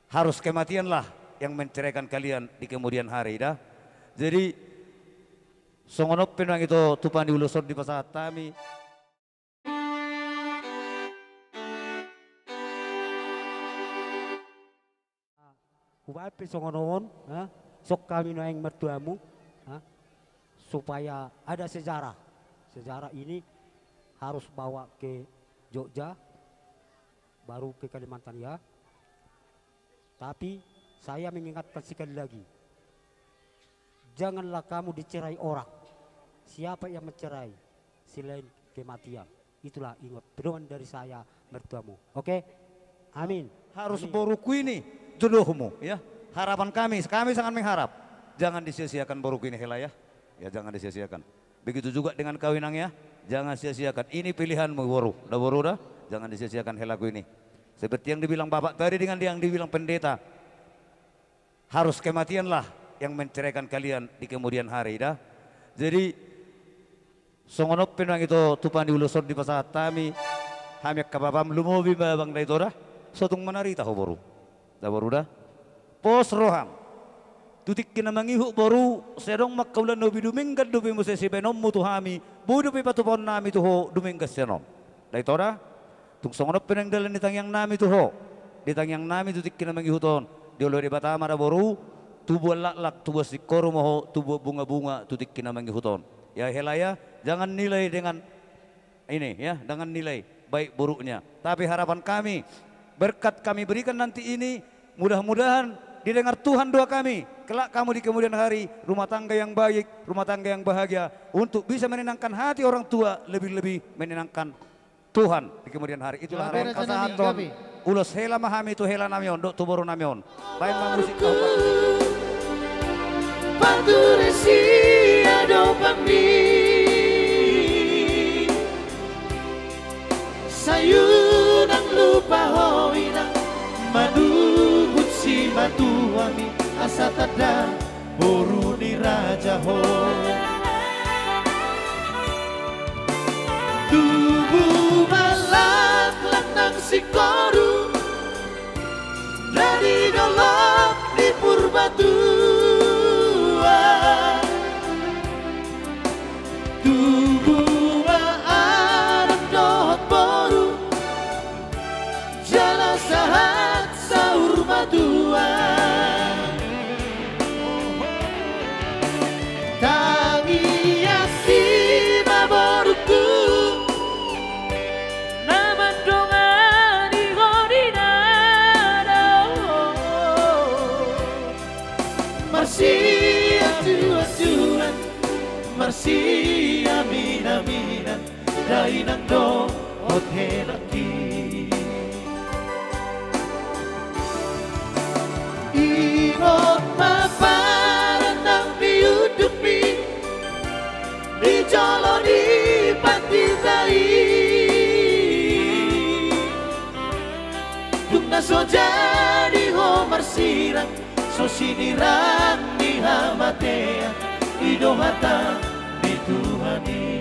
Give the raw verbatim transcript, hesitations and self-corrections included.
Harus kematianlah yang menceraikan kalian di kemudian hari, da. Jadi, songon on pe nang ito tupa ni ulos on dipasahat hami. Hubaen pe songon on, ha? Songon hami nuaeng martuamu, ha? Supaya ada sejarah. Sejarah ini harus bawa ke Jogja, baru ke Kalimantan, ya. Tapi saya mengingatkan sekali lagi, janganlah kamu dicerai orang. Siapa yang mencerai selain kematian? Itulah ingot pedoman dari saya mertuamu. Oke? Amin. Harus boruku ini jodohmu, ya. Harapan kami, kami sangat mengharap. Jangan disia-siakan boruku ini, Hela, ya. Ya, jangan disia-siakan. Begitu juga dengan kau, Inang, ya. Jangan sia-siakan. Ini pilihanmu, boru. Da, boru, da. Jangan disia-siakan helaku ini. Seperti yang dibilang Bapak tadi dengan yang dibilang pendeta. Harus kematianlah yang menceraikan kalian di kemudian hari, da. Jadi, songon on pe nang ito tupa ni ulos on dipasahat hami, hami angka bapam, lumobi ma abang da ito, da. So tung manarita ho, boru. Da, boru, da. Pos roham. Tu tingki na mangihut, boru, sai adong ma angka ulaon na ubi dumenggan dope muse sibaenonmu tu hami, boi dope patupaonnami tu ho dumenggan sian on. Da ito, da. Tung songon on pe nang dalan ni tangiangnami tu ho, di tangiangnami tu tingki na mangihut on. Dioloi Debata ma da, boru, tubuan laklak, tubuan singkoru ma ho, tubuan bunga-bunga tu tingki na mangihut on. Ya, Hela, ya, jangan nilai dengan ini, ya, dengan nilai baik buruknya. Tapi harapan kami, berkat kami berikan nanti ini, mudah-mudahan didengar Tuhan doa kami. Kelak kamu di kemudian hari, rumah tangga yang baik, rumah tangga yang bahagia, untuk bisa menenangkan hati orang tua, lebih-lebih menenangkan Tuhan di kemudian hari. Itulah harapan. Gabe, rajanami, pasahathon gabe. Ulos hela ma hami tu helanami on, dohot tu borunami on. Baen ma musik, Tuhan. Pature siadopanmi. Sai unang lupa ho, Inang, manuhut simatuami, asa tanda boru ni raja ho. Tubu ma laklak nang singkoru, na di dolok ni Purbatua. Tubu ma anak dohot boru, jala sahat saur matua. Tangiang i ma borungku, na mandongani ho di na dao. Marsiajuajuan, marsiaminaminan, da Inang dohot helangki. Ingot ma paranang ni undukmi di jolo ni pandita i. Tung na so jadi ho marsirang, so sinirang ni hamatean, i do hata ni Tuhan i.